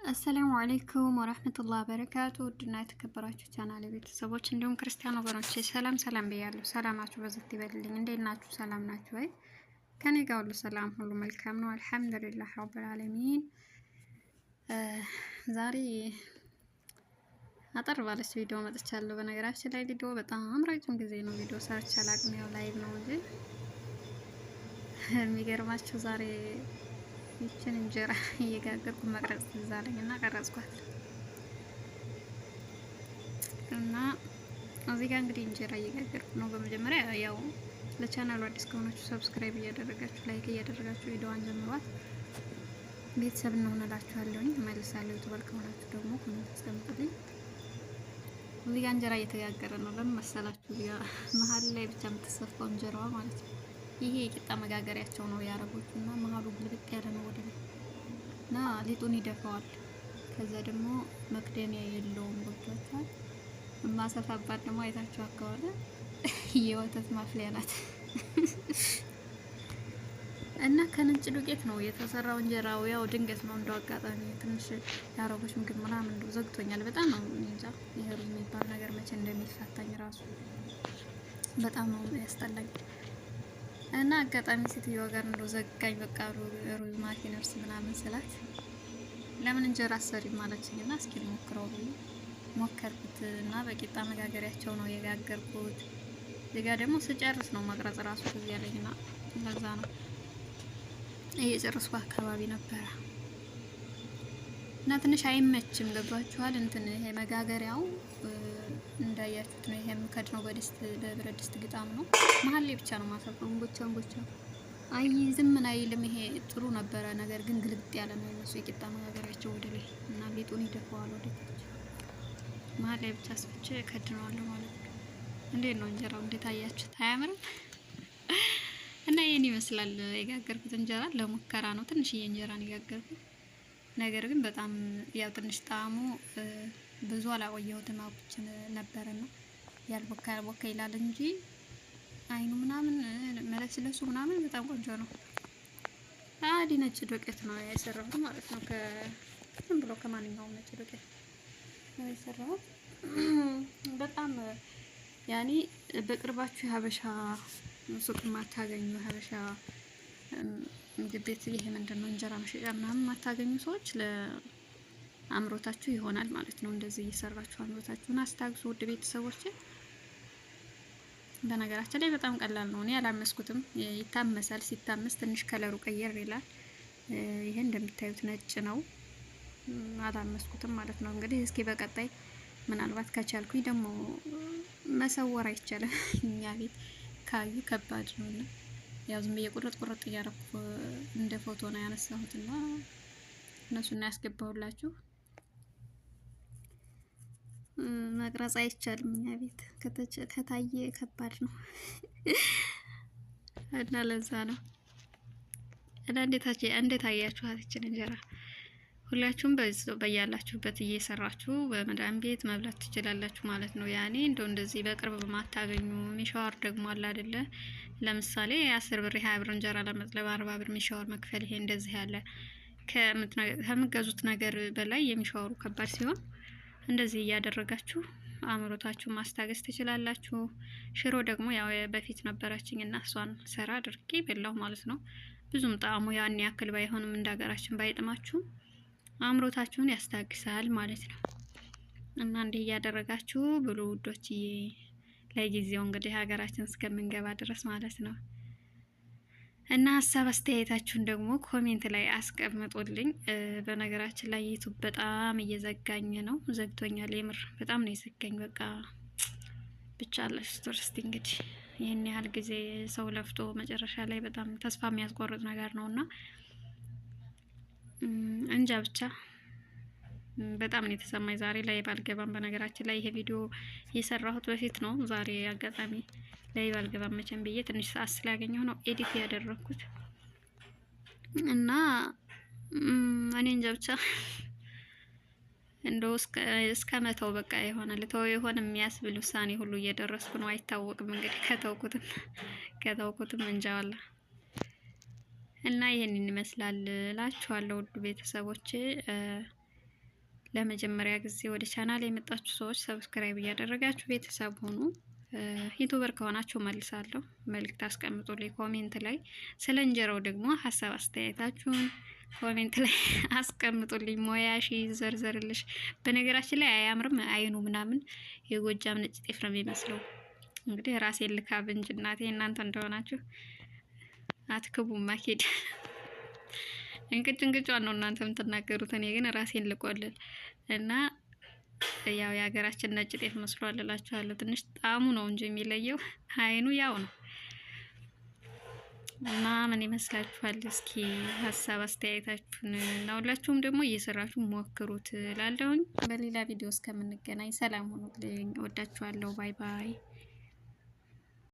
السلام عليكم ورحمة الله وبركاته። ውድና የተከበራችሁ ቻናል ቤተሰቦች እንዲሁም ክርስቲያን ወገኖቼ ሰላም ሰላም ብያለሁ። ሰላማችሁ በዝቶ ይበልልኝ። እንዴት ናችሁ? ሰላም ናችሁ ወይ? ከኔ ጋር ሁሉ ሰላም፣ ሁሉ መልካም ነው። الحمد لله رب العالمين። ዛሬ አጠር ባለች ቪዲዮ መጥቻለሁ። በነገራችን ላይ ቪዲዮ በጣም ረጅም ጊዜ ነው ቪዲዮ ሰርቼ አላቅም። ያው live ነው እንጂ የሚገርማችሁ ዛሬ ይችን እንጀራ እየጋገርኩ መቅረጽ ትዝ አለኝ እና ቀረጽኳት። እና እዚህ ጋር እንግዲህ እንጀራ እየጋገርኩ ነው። በመጀመሪያ ያው ለቻናሉ አዲስ ከሆናችሁ subscribe እያደረጋችሁ like እያደረጋችሁ ቪዲዮዋን ጀምሯት ቤተሰብ እንሆንላችኋለሁኝ። እመልሳለሁ። YouTuber ከሆናችሁ ደግሞ comment አስቀምጡልኝ። እዚህ ጋር እንጀራ እየተጋገረ ነው። ለምን መሰላችሁ? መሀል ላይ ብቻ የምትሰፋው እንጀራዋ ማለት ነው። ይሄ የቂጣ መጋገሪያቸው ነው የአረቦቹ፣ እና መሀሉ ግልብጥ ያለ ነው ወደ ላይ እና ሊጡን ይደፋዋል። ከዛ ደግሞ መክደሚያ የለውም። ገብቷችኋል? የማሰፋባት ደግሞ አይታችኋት ከሆነ የወተት ማፍሊያ ናት። እና ከነጭ ዱቄት ነው የተሰራው እንጀራው። ያው ድንገት ነው እንደው አጋጣሚ ትንሽ የአረቦች ምግብ ምናምን እንደው ዘግቶኛል በጣም ነው። እንጃ ይሄ ሩዝ የሚባል ነገር መቼ እንደሚፋታኝ ራሱ በጣም ነው ያስጠላኝ። እና አጋጣሚ ሴትዮዋ ጋር እንደው ዘጋኝ። በቃ ሩዝ مافي ነፍስ ምናምን ስላት ለምን እንጀራ አሰሪ ማለችኝ እና እስኪ ልሞክረው ብዬ ሞከርኩት እና በቂጣ መጋገሪያቸው ነው የጋገርኩት። እዚህ ጋር ደግሞ ስጨርስ ነው መቅረጽ ራሱ ትዝ ያለኝና ለዛ ነው እየጨረስኩ አካባቢ ነበረ እና ትንሽ አይመችም። ገብቷችኋል? እንትን ይሄ መጋገሪያው እንዳያችሁት ነው። ይሄ የምከድነው በድስት በብረት ድስት ግጣም ነው። መሀል ላይ ብቻ ነው ማሰፋው። እንጎቻ እንጎቻ አይዝም ምን አይልም። ይሄ ጥሩ ነበረ፣ ነገር ግን ግልብጥ ያለ ነው የነሱ የቂጣ መጋገሪያቸው ወደ ላይ እና ሊጡን ይደፋዋል ወደ ታች። መሀል ላይ ብቻ አስፍቼ ከድነዋለሁ ማለት ነው። እንዴት ነው እንጀራው? እንዴት አያችሁት? አያምርም? እና ይሄን ይመስላል የጋገርኩት እንጀራ። ለሙከራ ነው፣ ትንሽዬ እንጀራ ነው የጋገርኩት። ነገር ግን በጣም ያው ትንሽ ጣዕሙ ብዙ አላቆየሁትም አውቅቼ ነበርና ያልቦካ ያልቦካ ይላል እንጂ አይኑ ምናምን መለስለሱ ምናምን በጣም ቆንጆ ነው። አዲ ነጭ ዱቄት ነው የሰራሁት ማለት ነው። ከዝም ብሎ ከማንኛውም ነጭ ዱቄት ነው የሰራሁት። በጣም ያኔ በቅርባችሁ የሀበሻ ሱቅ የማታገኙ፣ ሀበሻ ምግብ ቤት ይሄ ምንድን ነው እንጀራ መሸጫ ምናምን የማታገኙ ሰዎች ለአእምሮታችሁ ይሆናል ማለት ነው። እንደዚህ እየሰራችሁ አእምሮታችሁን አስታግሱ ውድ ቤተሰቦች። በነገራችን ላይ በጣም ቀላል ነው። እኔ አላመስኩትም። ይታመሳል። ሲታመስ ትንሽ ከለሩ ቀየር ይላል። ይሄ እንደምታዩት ነጭ ነው። አላመስኩትም ማለት ነው። እንግዲህ እስኪ በቀጣይ ምናልባት ከቻልኩኝ ደግሞ መሰወር አይቻልም። እኛ ቤት ካዩ ከባድ ነውና ያው ዝም ብዬ ቁርጥ ቁርጥ እያደረኩ እንደ ፎቶ ነው ያነሳሁትና እነሱን ያስገባሁላችሁ። መቅረጽ አይቻልም እኛ ቤት ከታየ ከባድ ነው እና ለዛ ነው። እና እንዴት አያችኋት ይችን እንጀራ? ሁላችሁም በያላችሁበት እየሰራችሁ በመዳም ቤት መብላት ትችላላችሁ ማለት ነው። ያኔ እንደው እንደዚህ በቅርብ በማታገኙ مشوار ደግሞ አለ አይደለ? ለምሳሌ 10 ብር 20 ብር እንጀራ ለመጥለብ 40 ብር مشوار መክፈል ይሄ እንደዚህ ያለ ከምትገዙት ነገር በላይ የ مشوار ኡ ከባድ ሲሆን እንደዚህ እያደረጋችሁ አእምሮታችሁ ማስታገስ ትችላላችሁ። ሽሮ ደግሞ ያው በፊት ነበረችኝ እና እሷን ሰራ አድርጌ በላሁ ማለት ነው። ብዙም ጣዕሙ ያን ያክል ባይሆንም እንደ ሀገራችን ባይጥማችሁም አእምሮታችሁን ያስታግሳል ማለት ነው። እና እንዲህ እያደረጋችሁ ብሉ ውዶችዬ። ለጊዜው እንግዲህ ሀገራችን እስከምንገባ ድረስ ማለት ነው። እና ሀሳብ አስተያየታችሁን ደግሞ comment ላይ አስቀምጡልኝ። በነገራችን ላይ YouTube በጣም እየዘጋኝ ነው፣ ዘግቶኛል። የምር በጣም ነው የዘጋኝ። በቃ ብቻ አለሽ እስቲ እንግዲህ ይህን ያህል ጊዜ ሰው ለፍቶ መጨረሻ ላይ በጣም ተስፋ የሚያስቆርጥ ነገር ነው እና እንጃ ብቻ በጣም ነው የተሰማኝ ዛሬ ላይ ባልገባም። በነገራችን ላይ ይሄ ቪዲዮ የሰራሁት በፊት ነው። ዛሬ አጋጣሚ ላይ ባልገባም መቼም ብዬ ትንሽ ሰዓት ስላገኘሁ ነው edit ያደረኩት እና እኔ እንጃ ብቻ እንደው እስከ መተው በቃ የሆነ ልተው የሆነ የሚያስብል ውሳኔ ሁሉ እየደረስኩ ነው። አይታወቅም እንግዲህ ከተውኩትም ከተውኩትም እንጃዋላ እና ይህንን ይመስላል እላችኋለሁ ውድ ቤተሰቦቼ። ለመጀመሪያ ጊዜ ወደ ቻናል የመጣችሁ ሰዎች subscribe እያደረጋችሁ ቤተሰብ ሁኑ። YouTuber ከሆናችሁ መልሳለሁ፣ መልእክት አስቀምጡልኝ comment ላይ። ስለ እንጀራው ደግሞ ሀሳብ አስተያየታችሁን comment ላይ አስቀምጡልኝ። ሞያሽ ይዘርዘርልሽ። በነገራችን ላይ አያምርም አይኑ ምናምን የጎጃም ነጭ ጤፍ ነው የሚመስለው። እንግዲህ ራሴን ልካብ እንጂ እናቴ እናንተ እንደሆናችሁ አትክቡም። ማኬድ እንቅጭ እንቅጯን ነው እናንተ የምትናገሩት። እኔ ግን ራሴን ልቆልል እና ያው የሀገራችን ነጭ ጤፍ መስሏል እላችኋለሁ። ትንሽ ጣዕሙ ነው እንጂ የሚለየው አይኑ ያው ነው። እና ምን ይመስላችኋል? እስኪ ሀሳብ አስተያየታችሁን እና ሁላችሁም ደግሞ እየሰራችሁ ሞክሩት እላለሁኝ። በሌላ ቪዲዮ እስከምንገናኝ ሰላም ሁኑልኝ። እወዳችኋለሁ። Bye bye።